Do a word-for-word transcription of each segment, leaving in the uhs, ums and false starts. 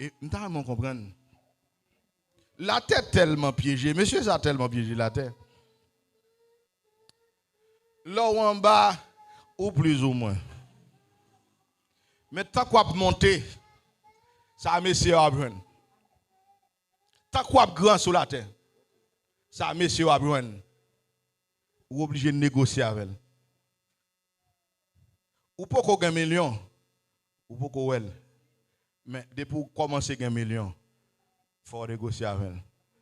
E m ta renmen w konprann. Latè tèlman pyeje, mesye sa tèlman pyeje latè. Lè w anba, ou plizoumwen. Men tank w ap monte, sa mesye yo ap jwenn. Tank w ap gran sou latè, sa mesye yo ap jwenn. Ou oblije negosye avè l. Ou poko gen milyon, ou poko wè l. Men depi w kòmanse gen milyon, fò w negosye avè l.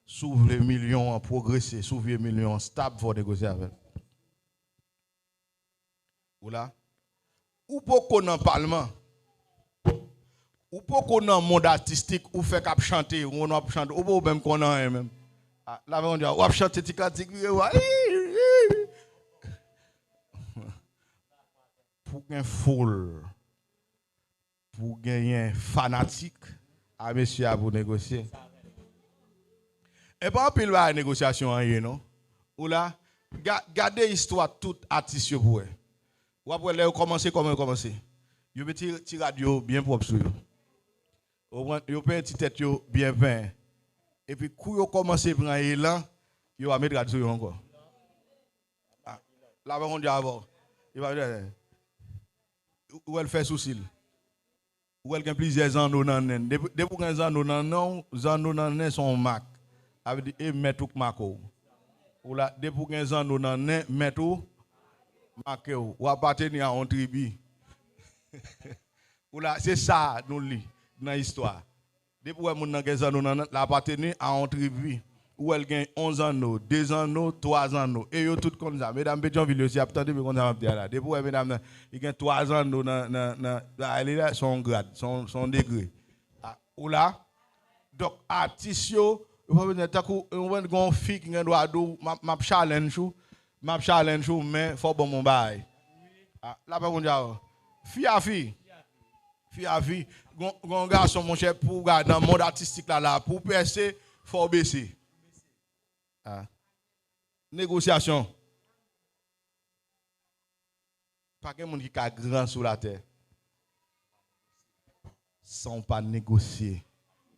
Si w vle milyon an pwogrese, si w vle milyon an stab, fò w negosye avè l. Ou la? Ou poko nan palman. Ou poko nan mond atistik, ou fèk ap chante, ou konn w ap chante, ou poko menm konn anyen menm. Ah, la, Bondye, w ap chante ti kantik, wi, wi. Pou gen foul, pou genyen fanatik, a mesye a pou negosye. E pa anpil bagay negosyasyon an ye, non. Ou la, ga-, gade istwa tout atis yo pou wè. W ap wè lè yo kòmanse, kòman yo kòmanse. Yo met ti, ti rad yo byen pwòp sou yo. Ou konprann? Yo penyen ti tèt yo byen penyen. Epi kou yo kòmanse pran elan, yo pa met rad sou yo ankò. Ah, la pa konn di avè w. Yo pa met rad. Ou wè l fè sousi l. Ou wè l gen plizyè zanno nan nen l. Depi, depi w gen zanno nan nen w, zanno nan nen se yon mak. Sa vle di, e mèt ou k make w. Ou la, depi w gen zanno nan nen, mèt ou make w. W apateni a yon tribi. Ou la, se sa nou li nan istwa. Depi w wè moun nan gen zanno nan nen l, l apateni a yon tribi. Ou wè l gen yon zanno, de zanno, twa zanno. E yo tout konn sa. Medam Petyonvil yo, si y ap tande, yo konn sa m ap di a la. Depi w wè medam nan, li gen twa zanno nan, nan, nan, nan li la, se yon grad, se yon, se yon degre. Ah, ou la? Donk, atis yo, yo pa bezwen, tankou, ou konprann, gen yon fi ki gen dwa di w, m ap, m ap challenge ou, m ap challenge ou, men fò w ban m yon bagay. Ah, la pa konn di a w. Fi a fi. Fi a fi. Gon, gon gason, monchè, pou w gade nan mond atistik la, la, pou w pèse, fò w bese. Ah. Negosyasyon. Pa gen moun ki ka gran sou latè san w pa negosye.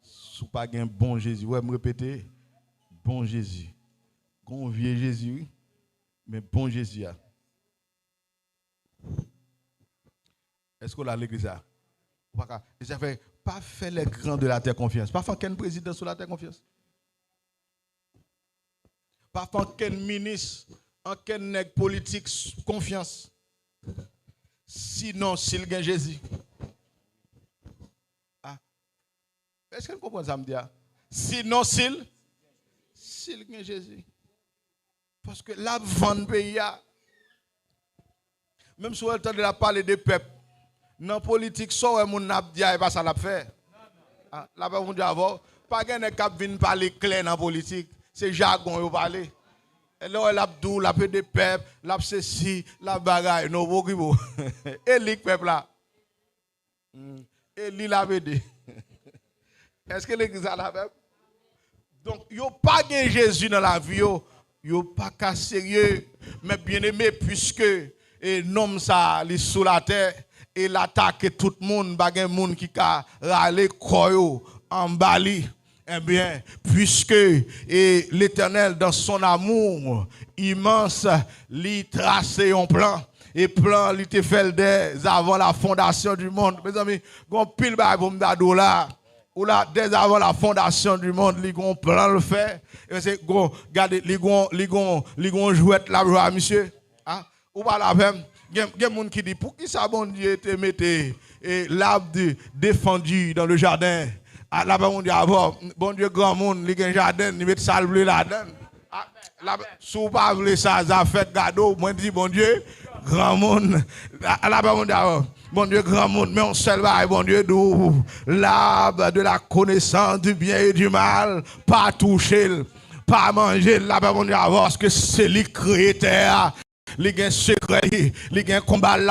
Si w pa gen bon Jezi. Wè, m repete, bon Jezi. Gon vye Jezi, wi. Men bon Jezi a. Èske w la legliz la? Ou pa ka. E sa fè, pa fè les grands de la terre confiance. Pa fè ankenn prezidan sou latè konfyans. Pa fè ankenn minis, ankenn nèg politik s-, konfyans. Sinon, si l gen Jezi. Ah. Èske n konprann sa m di a? Sinon, si l, si l gen Jezi. Paske l ap vann peyi a. Menm si w wè l tande l ap pale de pèp, nan politik, sa w wè moun nan ap di a, e pa sa l ap fè. Ah, lapè Bondye avè w. Pa gen nèg k ap vin pale klè nan politik. Se jagon yo pale. E lè w wè l ap di w, l ap ede pèp, l ap sesi, l ap bagay. Non, w okipe w. E li k pèp la. Hmm. E li l ap ede. Èske legliz la la menm? Donk, yo pa gen Jezi nan lavi yo, yo pa ka serye. Men byeneme, piske, e, nonm sa a, li sou latè, e l atake tout moun, pa gen moun ki ka rale kò yo anba li. Ebyen, puisque, et l'Éternel, dans son amour immense, li trase yon plan. E plan li te fè l dès avant la fondation du monde. Mezanmi, gon pil bagay pou m ta di w la. Ou la, dès avant la fondation du monde, li gon plan l fè. E se gon, gade, li gon, li gon, li gon jwèt l ap jwe a misye. Ah, ou pa la avè m? Gen, gen moun ki di, poukisa Bondye te mete, e, l'arbre de, défendu dans le jardin? Ah, lapè Bondye avè w. Bondye granmoun, li gen jaden, li met sa l vle ladan l. Ah, lapè, si w pa vle sa, zafè gade w, mwen di Bondye granmoun. Ah, lapè Bondye avè w. Bondye granmoun, men yon sèl bagay Bondye di w, l'arbre de la connaissance du bien et du mal, pa touche l, pa manje l, lapè Bondye avè w, paske se li k kreye tè a. Li gen sekrè li, li gen konba l.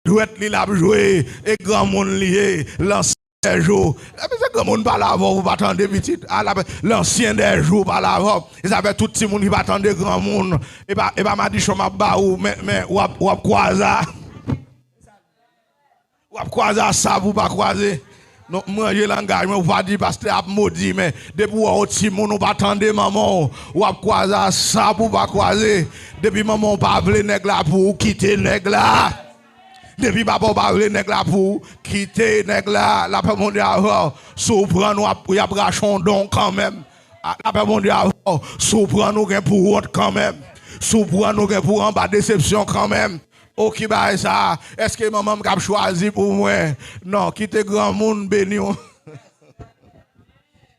Jwèt li l ap jwe, e granmoun li ye, l'ancien des jours. Epi se granmoun pale avè w, ou pa tande pitit. Ah, lapè, l'ancien des jours pale avè w. E sa fè tout timoun ki pa tande granmoun. E pa, e pa madichon m ap ba ou, men, men w ap, w ap kwaze a. W ap kwaze a sa pou w pa kwaze. Non, m ranje langaj mwen pou pa di pastè ap modi, men depi w wè yon timoun ou pa tande manman w, w ap kwaze a sa pou w pa kwaze. Depi manman w pa vle nèg la pou ou, kite nèg la. Depi papa w pa vle nèg la pou ou, kite nèg la. Lapè Bondye avè w. Si w pran w ap, y ap rache yon don kanmenm. A, lapè Bondye avè w. Si w pran w gen pou wont kanmenm. Si w pran w gen pou anba desepsyon kanmenm. O ki bagay sa? Èske manman m k ap chwazi pou mwen? Non, kite granmoun beni w.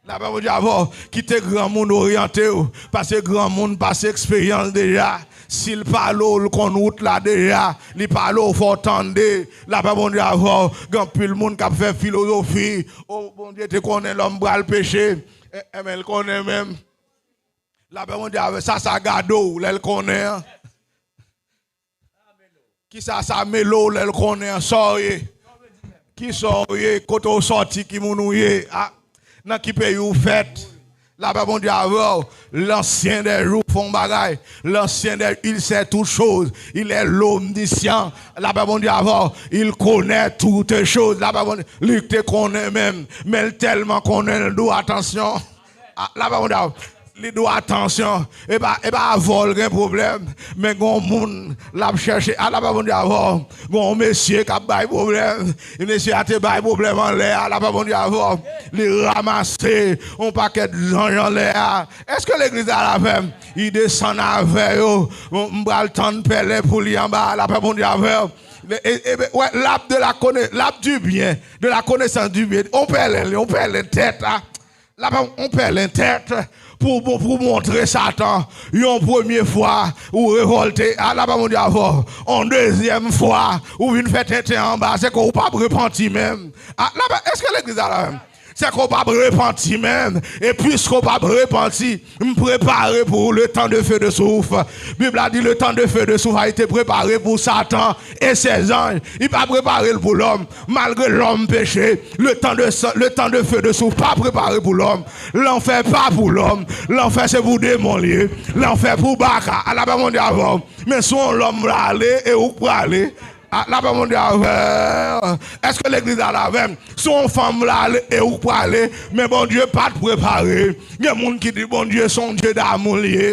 Lapè Bondye avè w. Kite granmoun oryante w. Paske granmoun pase eksperyans deja. Si l pale w, l konn wout la deja. Li pale w, fò w tande. Lapè Bondye avè w. Gen anpil moun k ap fè filozofi. O, Bondye te konnen lòm pral peche. E, enben, l konnen menm. Lapè Bondye avè w. Sa, sa gade w lè l konnen an. Kisa sa mele w lè l konnen an? Sa w ye? Kisa w ye? Kote w sòti? Ki moun ou ye? A, nan ki peyi w fèt? Lapè Bondye avè w. L'ancien des jours fè yon bagay. L'ancien des, il sait toutes choses. Il est l'omniscient. Lapè Bondye avè w. Il connaît toutes choses. Lapè Bondye. Li te konnen menm. Men l tèlman konnen, l di w atansyon. A, lapè Bondye avè w. Li di w atansyon. E pa, e pa avè w l gen pwoblèm. Men gen yon moun l ap chèche. A, lapè Bondye avè w. Gen yon mesye k ap bay pwoblèm. E mesye a te bay pwoblèm anlè a. Lapè Bondye avè w. Li ranmase yon pakèt zanj anlè a. Èske legliz la la avè m? Li desann avè yo. Bon, m pral tann pèlen pou li anba a. Lapè Bondye avè w. E, e, e, wè, l ap de la kone-, l ap du bien, de la connaissance du bien. On pèlen, on pèlen tèt, a. Lapè, on pèlen tèt pou, pou, pou montre Satan. Yon premye fwa, ou revòlte, a, lapè Bondye avè w. On dezyèm fwa, ou vin fè tenten anba, se ke ou p ap repanti menm. A, lapè, èske legliz la la menm? Se ke w p ap repanti menm. E piske w p ap repanti, m prepare pou ou le temps de feu de soufre. Bib la di le temps de feu de soufre a été préparé pour Satan et ses anges. Li pa prepare l pou lòm. Malgre lòm peche, le temps de sa-, le temps de feu de soufre pa prepare pou lòm. Lanfè pa pou lòm. Lanfè se pou demon li ye. Lanfè pou baka. A, lapè Bondye avè w. Men si yon lòm vle ale, e ou k prale. A, lapè Bondye avè w. Èske legliz la la avè m? Si yon fanm vle ale, e ou k prale. Men Bondye pa t prepare. Gen moun ki di Bondye se yon Dye damou li ye.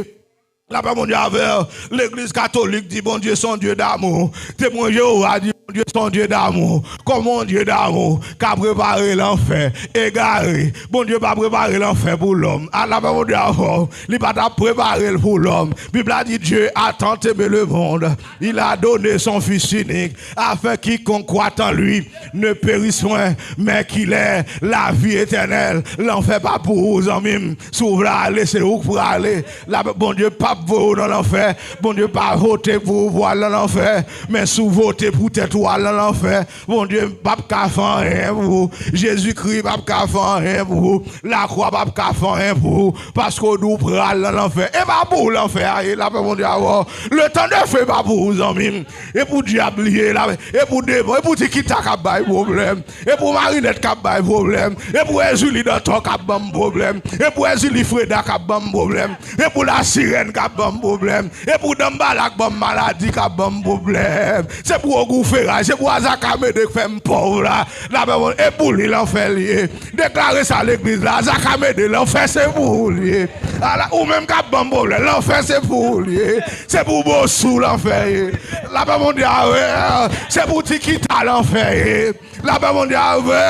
Lapè Bondye avè w. Legliz katolik di Bondye se yon Dye damou. Temwen Jewova di Bondye se yon Dye damou. Kòman yon Dye damou ka prepare lanfè? Egare. Bondye pa prepare lanfè pou lòm. A, lapè Bondye avè w. Li pa t ap prepare l pou lòm. Bib la di, Dieu a tant aimé le monde, il a donné son Fils unique, afin quiconque croit en lui ne périsse point, mais qu'il ait la vie éternelle. Lanfè pa pou ou, zanmi m. Si w vle ale, se ou k prale. La, Bondye p ap voye w nan lanfè. Bondye pa vote pou ou pou al nan lanfè. Men si w vote pou tèt ou al nan lanfè, Bondye p ap ka fè anyen pou ou. Jezikri p ap ka fè anyen pou ou. Lakwa p ap ka fè anyen pou ou. Paske w di w pral nan lanfè. E pa pou ou lanfè a ye, lapè Bondye avè w. Le temps de feu pa pou ou, zanmi m. E pou dyab li ye, la, e pou demon, e pou Tikita k ap bay pwoblèm. E pou Marinèt k ap bay pwoblèm. E pou Èzili Dantò k ap ban m pwoblèm. E pou Èzili Freda k ap ban m pwoblèm. E pou Lasirèn k ap ban m pwoblèm. E pou Danbala k ban m maladi k ap ban m pwoblèm. Se pou Ogou Feray, se pou Azaka Mede k fè m pòv la. Lapè Bondye, e pou li lanfè li ye. Deklare sa legliz la. Azaka Mede, lanfè se pou ou li ye. Ala, ou menm k ap ban m pwoblèm, lanfè se pou ou li ye. Se pou Bosou lanfè ye. Lapè Bondye avè w. Se pou Tikita lanfè ye. Lapè Bondye avè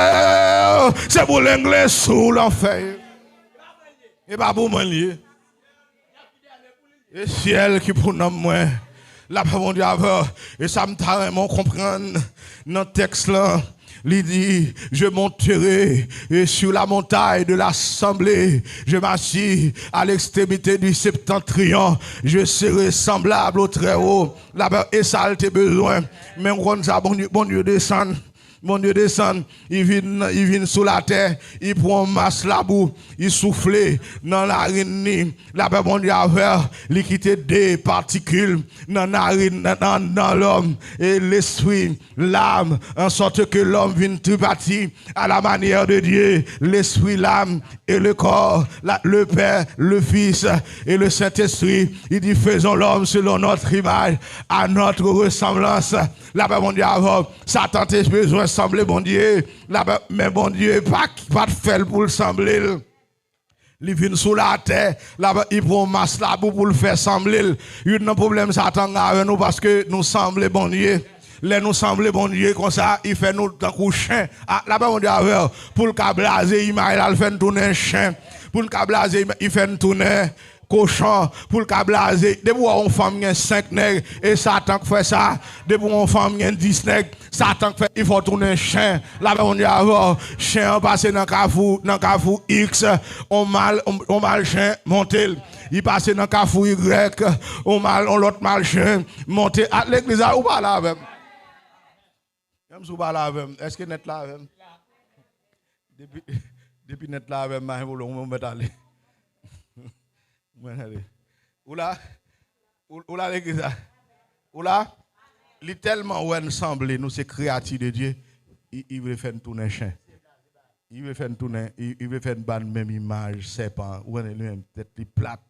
w. Se pou Lenglesou lanfè ye. E pa pou mwen li ye. E syèl ki pou nanm mwen. Lapè Bondye avè w. E sa m ta renmen w konprann nan tèks lan. Li di, je monterai, et sur la montagne de l'assemblée, je m'assis à l'extrémité du septentrion, je serai semblable au Très-Haut. Lapè, e sa l te bezwen. Men w konn sa, Bondye, Bondye desann. Bondye desann, li vin, li vin sou latè, li pran yon mas labou, li soufle nan narin li. Lapè Bondye avè w, li kite de patikil nan narin, nan, nan, nan lòm, e lespri, lam, en sorte que l'homme vin tripati à la manière de Dieu, l'esprit, l'âme et le corps, la, le Père, le Fils et le Saint-Esprit. Il dit, faisons l'homme selon notre image, à notre ressemblance. Lapè Bondye avè w. Satan te bezwen sanble Bondye. L ap, men Bondye pa, pa t fè l pou l sanble l. Li vin sou latè, l ap, li pran yon mas labou pou l fè sanble l. Youn nan pwoblèm Satan gen avè nou, paske nou sanble Bondye. Lè nou sanble Bondye konsa, li fè nou tankou chen. A, lapè Bondye avè w. Pou l ka blaze imaj la, l fè n tounen chen. Pou l ka blaze imaj, li fè n tounen kochon. Pou l ka blaze. Depi w wè yon fanm gen senk nèg, e Satan k fè sa. Depi w wè yon fanm gen dis nèg, Satan k fè, li fè w tounen chen. Lapè Bondye avè w. Chen an pase nan kafou, nan kafou X, on mal, on, on mal chen monte l. Li pase nan kafou Y, on mal, on lòt mal chen monte. A, legliz la, ou pale avè m. Menm si w pale avè m, èske nèt la avè m? Depi, depi nèt la avè m, pa gen pwoblèm, ou mèt ale. Ou mèt ale. Ou la? Ou, ou la legliz la? Ou la? Li tèlman wè n sanble, nou se kreyati de Dye, li, li vle fè n tounen chen. Li vle fè n tounen, li, li vle fè n ba n menm imaj sèpan an. Ou konnen li menm, tèt li plat.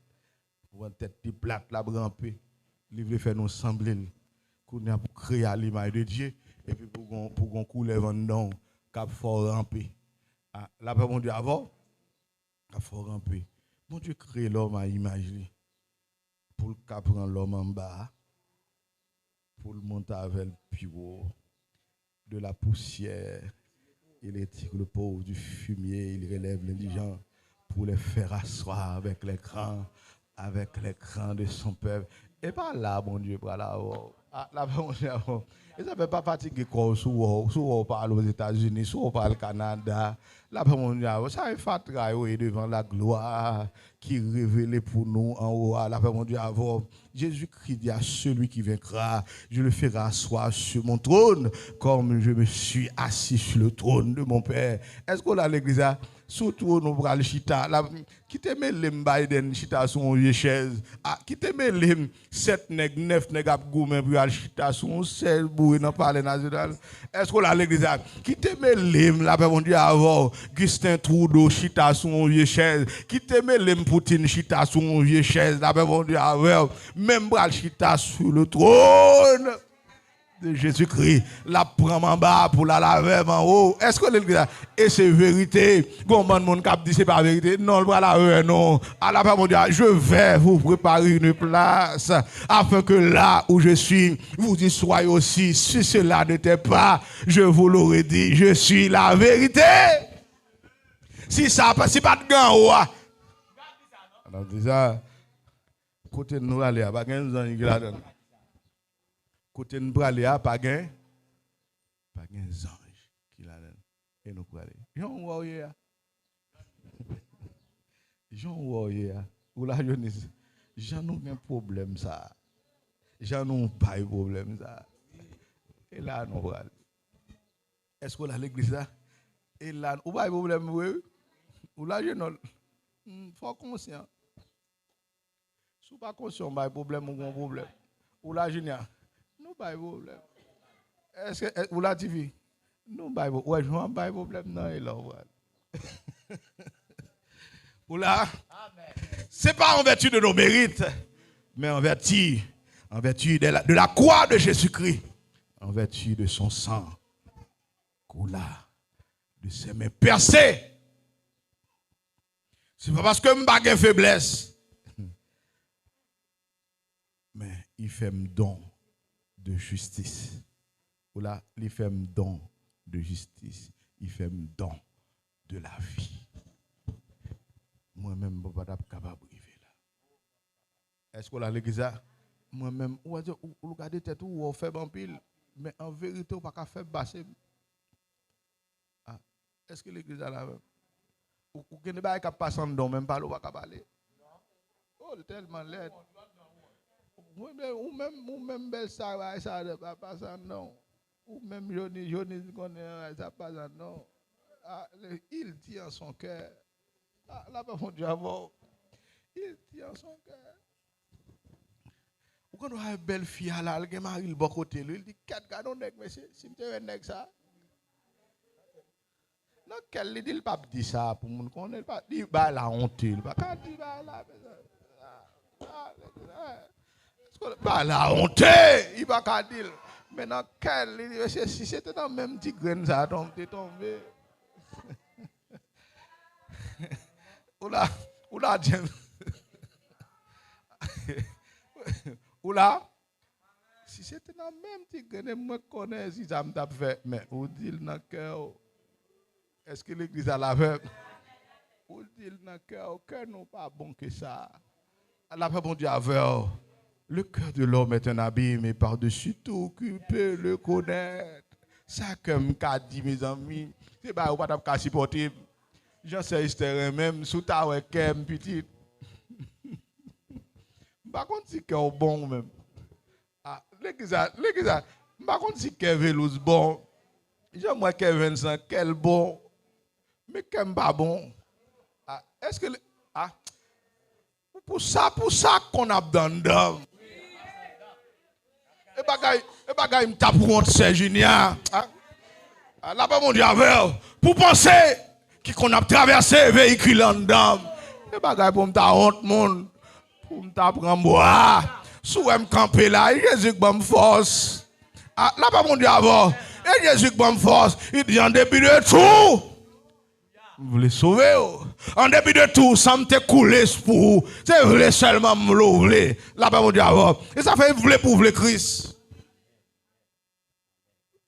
Ou wè tèt li plat, l ap ranpe. Li vle fè nou sanble l. Kounye a pou kreye a limaj de Dye, epi pou gon, pou gon koulèv anndan w k ap fè w ranpe. A, lapè Bondye avè w, k ap fè w ranpe. Bondye kreye lòm a imaj li. Pou l ka pran lòm anba a, pou l monte avè l pi wo. De la poussière, il étire le pauvre du fumier, il relève l'indigent pour les faire asseoir avec les grands, avec les grands de son peuple. E pa la Bondye pral avè w. A, lapè Bondye avè w. E sa fè pa fatige kò w si w wè w, si w wè w pa al Ozetazini, si w wè w pa al Kanada. Lapè Bondye avè w. Sa e fatra yo ye devan la glwa ki revele pou nou anwo a. Lapè Bondye avè w. Jésus-Christ dit à celui qui vaincra, je le ferai asseoir sur mon trône, comme je me suis assis sur le trône de mon Père. Èske w la legliz la? Sou twòn ou pral chita. La, kite mele m Biden chita sou yon vye chèz. A, kite mele m sèt nèg, nèf nèg ap goumen pou y al chita sou yon chèz boure nan Palè Nasyonal. Èske w la legliz la? Kite mele m, lapè Bondye avè w, Justin Trudeau chita sou yon vye chèz. Kite mele m Poutine chita sou yon vye chèz, lapè Bondye avè w. Men m pral chita sou le tròn de Jezikri. L ap pran m anba pou l al avè m anwo. Èske legliz la? E se verite. Gon bann moun k ap di se pa verite. Non, l pral avè nou. A lapè Bondye, je vais vous préparer une place afin que là où je suis, vous y soyez aussi. Si cela n'était pas, je vous l'aurais dit, je suis la vérité. Si sa pa, si pa t gen anwo a. N ap di sa. Kote n prale a, pa gen zanj ki ladan l. Kote n prale a, pa gen, pa gen zanj ki ladan l. E nou prale. Jan w wè w ye a. Jan w wè w ye a. Ou la, Jonis. Jan nou gen pwoblèm sa a. Jan nou bay pwoblèm sa a. E la nou prale. Èske w la legliz la? E la, ou bay pwoblèm vre, wi. Ou la, jenòm. Hmm, fò w konsyan. Si w pa konsyan, w bay pwoblèm, ou gon pwoblèm. Ou la, Junior. Nou bay pwoblèm. Èske, è, ou la, Tifi? Nou bay pwoblèm. Ou wè, jan w ap bay pwoblèm nan, e la w pral. Ou la? Amen. C'est pas en vertu de nos mérites, mais en vertu, en vertu de la, de la croix de Jésus-Christ, en vertu de son sang coula, de ses mains percées. Se pa paske m pa gen feblès. Men, li fè m don de jistis. Ou la, li fè m don de jistis. Li fè m don de lavi. Mwen menm, mwen pa t ap kapab rive la. Èske w la legliz la? Mwen menm, ou wè, ou, ou gade tèt ou, ou wè w fèb anpil. Men an verite, ou pa ka fèb pase m. A, èske legliz la la menm? Ou, ou gen de bagay k ap pase anndan w, menm pale w pa ka pale. O, l tèlman lèd. Ou menm, ou menm, ou menm bèl sa, bagay sa, pa pase anndan w. Ou menm Joni, Joni konnen bagay sa pase anndan w. A, le, il dit en son cœur. A, lapè Bondye avè w. Il dit en son cœur. Ou konn wè bèl fi a la, l gen mari l bò kote l, wi. L di, kèt, gade yon nèg, mesye, si m te wè nèg sa. Nan kè l, li di l p ap di sa pou moun konnen, li pa, li bay la onte, li pa ka di bay la, mesye. A, a, a. Bay la onte, li pa ka di l. Men nan kè l, li di, "Mesye, si se te nan menm ti grenn sa a, tonbe, te tonbe." Ou la, ou la, James. Ou la? Si se te nan menm ti grenn, mwen konnen si sa m t ap fè. Men ou di l nan kè w. Èske legliz la la avè m? Ou di l nan kè w, kè nou pa bon ke sa. Lapè Bondye avè w. Le cœur de l'homme est un abîme, et par-dessus tout, qui peut le connaître? Sa kè m ka di, mezanmi, se bagay ou pa t ap ka sipòte. Jan sè Estè renmen m, si w ta wè kè m, pitit. M pa konn si kè w bon ou menm. Ah, legliz la, legliz la, m pa konn si kè Velouz bon. Jan m wè kè Vincent, kè l bon. Men kè m pa bon. Ah, èske le, ah, pou sa, pou sa konn ap anndan m. E bagay, e bagay m t ap wont, sè Jinia. Ah, ah, lapè Bondye avè w. Pou panse ki konn ap travèse veyikil anndan m. E bagay pou m ta wont moun. Pou m ta pran bwa. Si w wè m kanpe la, e Jezi k ban m fòs. Ah, lapè Bondye avè w. E Jezi k ban m fòs. Li di, an depi de tou, m vle sove w. An depi de tou, san m te koule pou ou. Se vle sèlman m vle w vle. Lapè Bondye avè w. E sa fè vle pou w vle Kris.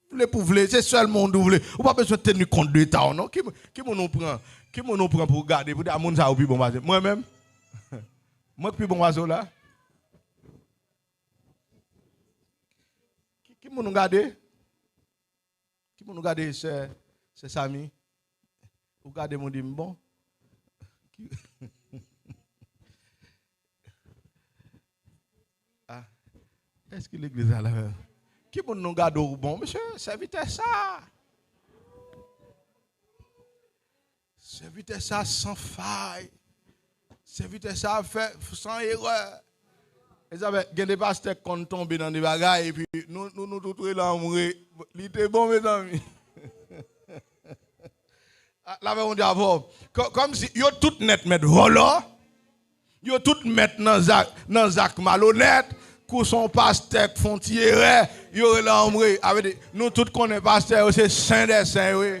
Vle pou vle, se sèl moun ou vle. Ou pa bezwen teni kont de eta w, non. Ki, ki moun ou pran? Ki moun ou pran pou gade? Pou di, a, moun sa yo pi bon pase m. Mwen menm? Mwen k pi bon pase w la? Ki, ki moun ou gade? Ki moun ou gade, sè, sè Samy? Ou gade m, ou di m bon? Ki, ah, èske legliz la la menm? Ki moun nou gade w bon? Mesye, sèvitè sa. Sèvitè sa san fay. Sèvitè sa ap fè san erè. Mezanmi, gen de pastè k konn tonbe nan de bagay, epi nou, nou, nou tout rele anmwe. Li te bon, mezanmi. Ah, lapè Bondye avè w. Kò-, kòmsi yo tout nèt mèt vòlò. Yo tout mèt nan zak, nan zak malonèt. Kou se yon pastè k fè yon ti erè, yo rele anmwe. Sa vle di, nou tout konnen pastè yo se sen dè sen yo ye.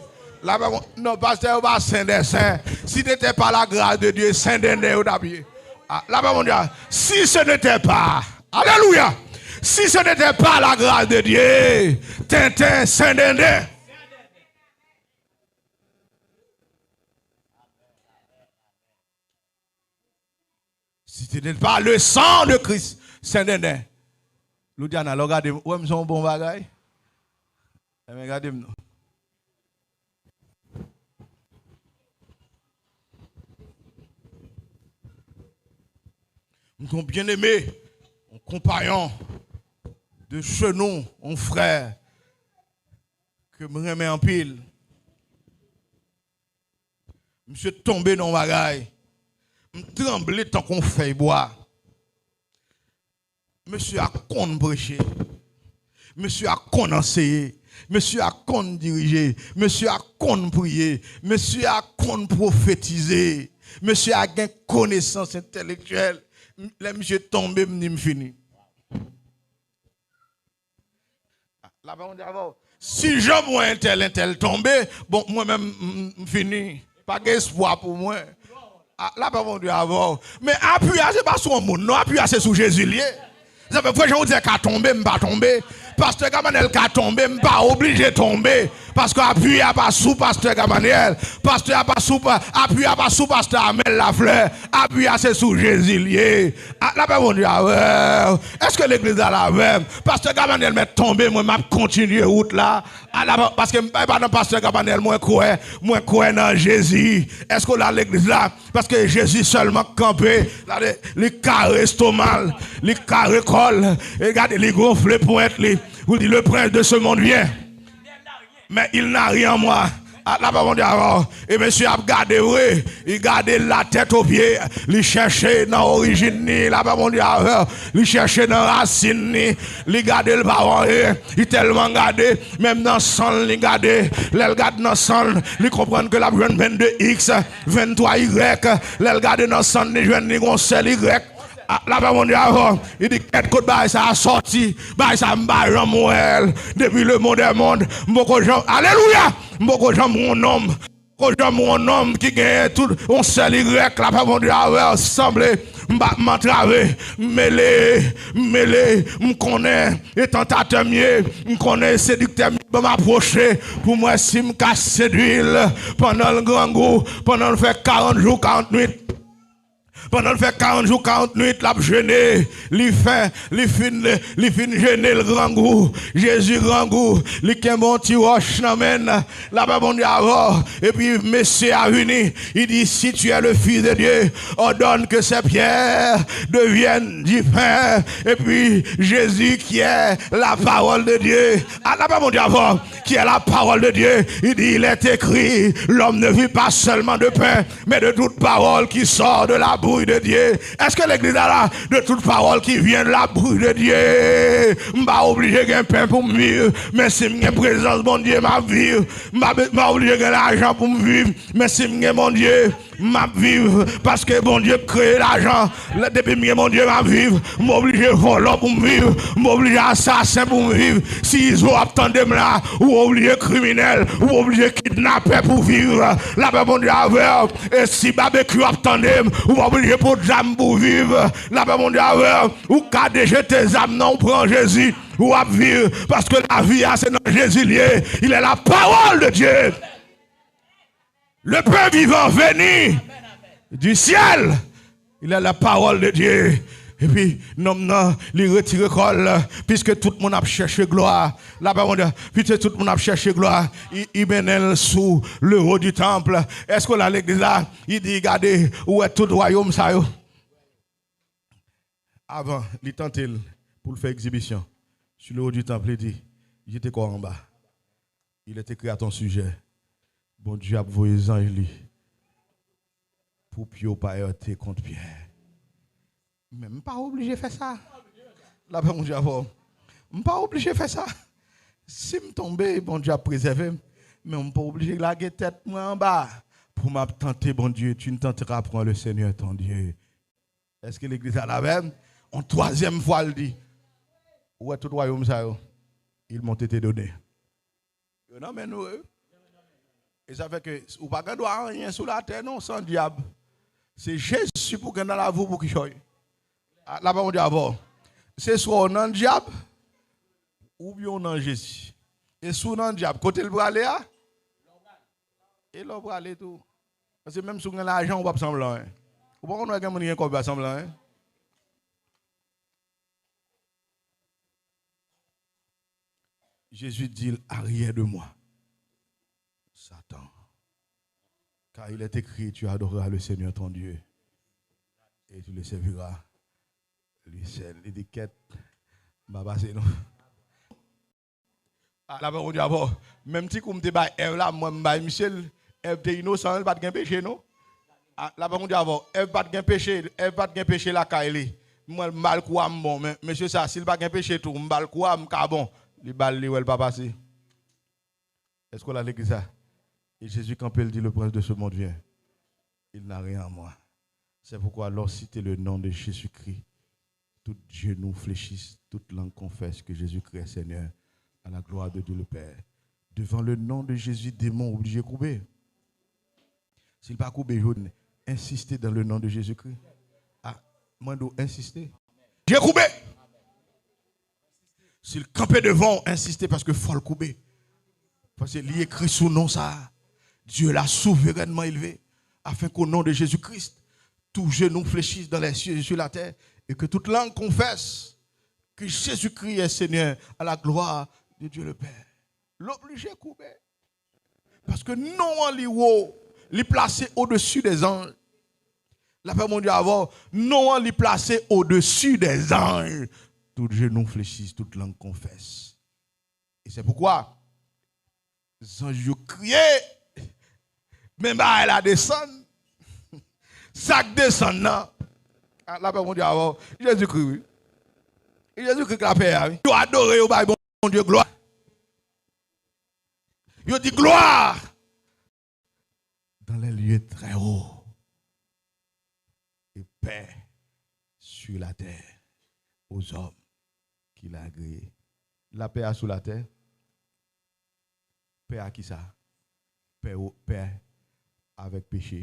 Lapè Bon-, non, pastè yo pa sen dè sen. Si n'était pas la grâce de Dieu, sen denden yo t ap ye. Ah, lapè Bondye. Si ce n'était pas, alelouya, si ce n'était pas la grâce de Dieu, tenten, sen denden. Si ce n'est pas le sang de Christ, sen denden. Loudiana, lè w gade m, ou wè m se yon bon bagay? Enben, gade m non. M gen yon byeneme, yon konpayon de jenou, yon frè ke m renmen anpil. Misye tonbe nan yon bagay. M tranble tankou yon fèy bwa. Mesye a konn preche. Mesye a konn anseye. Mesye a konn dirije. Mesye a konn priye. Mesye a konn pwofetize. Mesye a gen konesans entèlektyèl. M-, lè misye tonbe, m di m fini. Lapè Bondye avè w. Si jan m wè entèl, entèl tonbe, bon, mwen menm, m, m, m fini. Pa gen espwa pou mwen. A, lapè Bondye avè w. Men apui a, se pa sou yon moun, non, apui a, se sou Jezi l ye. Sa fè, frè Jan Woudyè ka tonbe, m pa tonbe. Pastè Gabanèl ka tonbe, m pa oblije tonbe. Paske apui a pa sou pastè Gabanèl. Pastè a pa sou pa, apui a pa sou pastè Amèl Laflè. Apui a, se sou Jezi l ye. A, lapè Bondye avè w. Èske legliz la la avè m? Pastè Gabanèl mèt tonbe, mwen m ap kontinye wout la. A, lapè, paske m pa, pa nan pastè Gabanèl mwen kwè, mwen kwè nan Jezi. Èske w la legliz la? Paske Jezi sèlman k kanpe. Gade, li kare estoma l, li kare kò l. E gade, li gonfle pwent li. Ou di, le prince de ce monde vient. Mais il n'a rien en moi. A, lapè Bondye avè w. E mesye ap gade vre. Li gade la tèt o pye. Li chèche nan orijin ni. Lapè Bondye avè w. Li chèche nan rasin ni. Li gade l pa wè anyen. Li tèlman gade. Menm nan san l, li gade. Lè l gade nan san l, li konprann ke l ap jwenn vennde X, venntwa Y. Lè l gade nan san l, li jwenn li gon sèl Y. A, lapè Bondye avè w. Li di, kèt kot bagay sa a sòti. Bagay sa a m pa janm wè l. Depi le monde est monde, m poko janm, alelouya! M poko janm wè yon nonm. Poko janm wè yon nonm ki genyen tout yon sèl Y. Lapè Bondye avè w. Sanble m pa m antrave. M mele, m mele, m konnen e tantatè m ye. M konnen e sediktè m ye. Ban m apwoche pou m wè si m ka sedui l pandan l grangou, pandan l fè karant jou, karant nwit. Pandan l fè karant jou, karant nwit, l ap jene, li fen, li fin, li fin jene, l grangou. Jezi grangou, li kenbe yon ti wòch nan men l. Lapè Bondye avè w. Epi mesye a vini, li di, si tu es le Fils de Dieu, ordonne que ces pierres deviennent du pain. Epi Jezi ki è la parole de Dieu. A, lapè Bondye avè w. Qui est la parole de Dieu. Il dit, il est écrit, l'homme ne vit pas seulement de pain, mais de toute parole qui sort de la bouche de Dieu. Èske legliz la la? De toute parole qui vient de la bouche de Dieu. M pa oblije gen pen pou m viv, men si m gen prezans Bondye, m ap viv. M pa, m pa oblije gen lajan pou m viv, men si m gen Bondye, m ap viv, paske Bondye k kreye lajan. Lè, depi m gen Bondye, m ap viv. M oblije vòlò pou m viv. M oblije asasen pou m viv. Si Izo ap tande m la, ou oblije kriminèl, ou oblije kidnapè pou viv. Lapè Bondye avè w. E si Babekyou ap tande m, ou pa oblije pran zam pou viv. Lapè Bondye avè w. Ou ka dejete zam nan, ou pran Jezi, ou ap viv. Paske lavi a, se nan Jezi l ye. Il est la parole de Dieu. Le pain vivant venu du ciel. Il est la parole de Dieu. Epi, nonm nan, li retire kò l, piske tout moun ap chèche glwa. Lapè Bondye, piske tout moun ap chèche glwa, li, li mennen l sou le haut du temple. Èske w la legliz la? Li di, gade, ou wè tout wayòm sa yo? Avan, li tante l pou l fè egzibisyon. Sur le haut du temple, li di, jete kò w anba. Il est écrit à ton sujet, Bondye ap voye zanj li pou pye w pa heurte kont pyè. Men m pa oblije fè sa. Lapè Bondye avè w. M pa oblije fè sa. Si m tonbe, Bondye ap prezève m. Men m pa oblije lage tèt mwen anba pou m ap tante Bondye. Tu ne tenteras point le Seigneur ton Dieu. Èske legliz la la menm? On twazyèm fwa, l di, ou wè tout wayòm sa yo, ils m'ont été donnés. Yo nan men nou, wi. E sa fè ke ou pa gen dwa anyen sou latè, non, san dyab. Se Jezi pou gen nan lavi w pou kichòy. A, lapè Bondye avè w. Se swa w nan dyab, oubyen w nan Jezi. E si w nan dyab, kote l prale a? E lè w prale tou. Paske menm si w gen lajan, ou p ap sanble anyen. Ou pa konn wè gen moun ki gen kòb, yo pa sanble anyen. Jésus dit, arrière de moi, Satan, car il est écrit, tu adoreras le Seigneur ton Dieu et tu le serviras lui seul. Li di, kèt, m pa pase non. A, lapè Bondye avè w. Menm ti kou m te bay Èv la, mwen m bay misye l. Èv te inosan, li pa t gen peche non. A, lapè Bondye avè w. Èv pa t gen peche, Èv pa t gen peche lakay li. Mwen m ba l kou a, m bon, men mesye sa, si l pa gen peche tou, m ba l kou a, m ka bon. Li ba l, li wè l pa pase. Èske w la legliz sa? E Jezi kanpe, l di, le prince de ce monde vient. Il n'a rien en moi. C'est pourquoi, alors, citez le nom de Jésus-Christ. Tout genou fléchisse, toute langue confesse que Jésus-Christ est Seigneur, à la gloire de Dieu le Père. Devant le nom de Jésus, démon oblije koube. Si l pa koube, jodi, insiste dans le nom de Jésus-Christ. A, mwen di w, insiste. Je koube. Si l kanpe devan w, ensiste, paske fò l koube. Paske li ekri sou non sa a, Dieu l'a souverainement élevé, afin qu'au nom de Jésus-Christ, tout genou fléchisse dans les cieux et sur la terre, et que toute langue confesse que Jésus-Christ est Seigneur, à la gloire de Dieu le Père. L oblije koube. Paske non an li wo, li plase odesi dè zanj. Lapè Bondye avè w, non an li plase odesi dè zanj. Tout genou fléchisse, toute langue confesse. Et c'est pourquoi zanj yo kriye, men bagay la desann. Sa k desann nan, a, lapè Bondye avè w. Jezikri, wi. E Jezikri k lapè a, wi. Yo adore, yo bay Bondye glwa. Yo di, gloire dans les lieux très hauts. Et paix sur la terre aux hommes qu'il a agréés. Lapè a sou latè. Pè a kisa? Pè, pè avèk peche.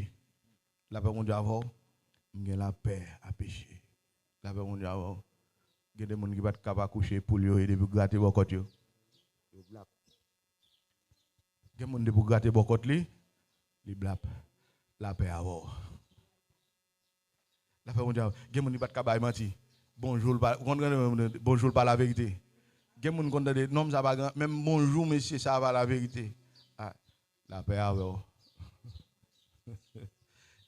Lapè Bondye avè w. M gen lapè a peche. Lapè Bondye avè w. Gen de moun ki pa t kab akouche poul yo e depi w grate bò kòt yo, yo blap. Gen moun depi w grate bò kòt li, li blap. Lapè avè w. Lapè Bondye avè w. Gen moun li pa t ka bay manti. Bonjou l pa, ou konn tande moun, bonjou l pa laverite. Gen moun konn tande nonm sa pa gen, menm bonjou mesye sa pa laverite. Ah, lapè avè w.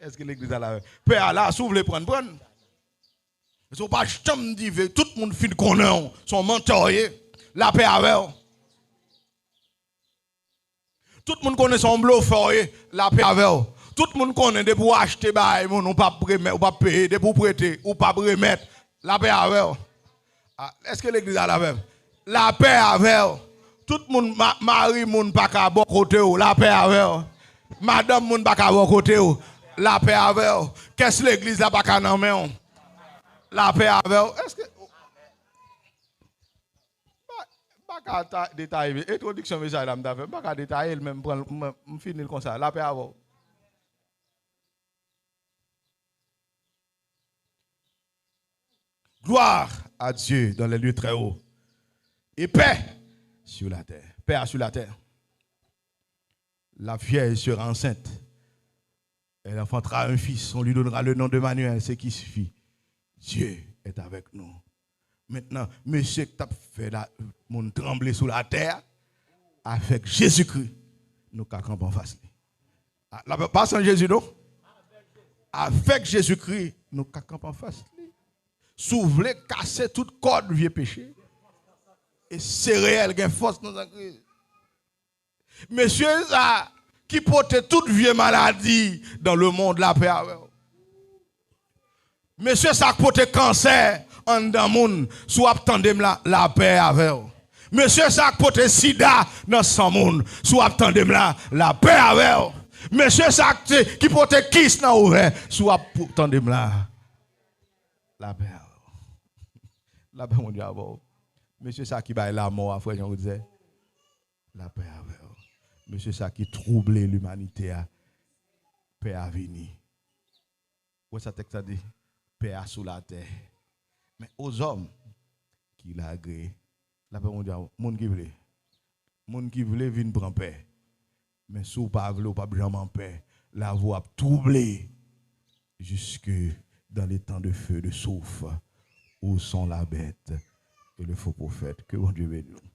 Èske legliz la la? Pè a la, si w vle prann, prann. Èske w pa janm di ve, tout moun fin konnen w, se yon mantè w ye. Lapè avè w. Tout moun konnen se yon blofè w ye, lapè avè w. Tout moun konnen depi w achte bagay moun, ou p ap remèt, ou p ap peye, depi w prete, ou p ap remèt, lapè avè w. Ah, èske legliz la lapè? Lapè avè w. Tout moun, ma-, mari moun pa ka bò kote w, lapè avè w. Madanm moun pa ka bò kote w, lapè avè w. Kès legliz la pa ka nan men w, lapè avè w. Èske, m pa, m pa ka ta-, detaye, entwodiksyon mesaj la m ta fè, m pa ka detaye l, men m pran l, m, m fini l konsa, lapè avè w. Gloire à Dieu dans les lieux très hauts. Et paix sur la terre. Paix sur la terre. La vierge sera enceinte. Elle enfantera un fils. On lui donnera le nom d'Emmanuel, ce qui signifie Dieu est avec nous. Mentnan, mesye k t ap fè la, moun tranble sou latè a, avèk Jezikri, nou ka kanpe anfas li. A, la, pa san Jezi, non. Avèk Jezikri, nou ka kanpe anfas li. Si w vle kase tout kòd vye peche, e se reyèl, gen fòs nan san Kris. Mesye sa ki pote tout vye maladi dans le monde, lapè avè w. Mesye sa k pote kansè anndan moun, si w ap tande m la, lapè avè w. Mesye sa k pote sida nan san moun, si w ap tande m la, lapè avè w. Mesye sa k te, ki pote kis nan ovè, si w ap pou-, tande m la, lapè avè w. Lapè Bondye avè w. Mesye sa ki bay lamò a, frè Jean Rodze, lapè avè w. Mesye sa ki twouble limanite a, pè a vini. Ou wè sa tèks la di? Pè a sou latè. Men aux hommes qu'il a agréés, lapè Bondye avè w. Moun ki vle. Moun ki vle vin pran pè. Men si w pa vle, w p ap janm an pè. Lavi w ap twouble jusque dans les temps de feu, de souffle, où sont la bête et le faux prophète. Que Bondye beni w.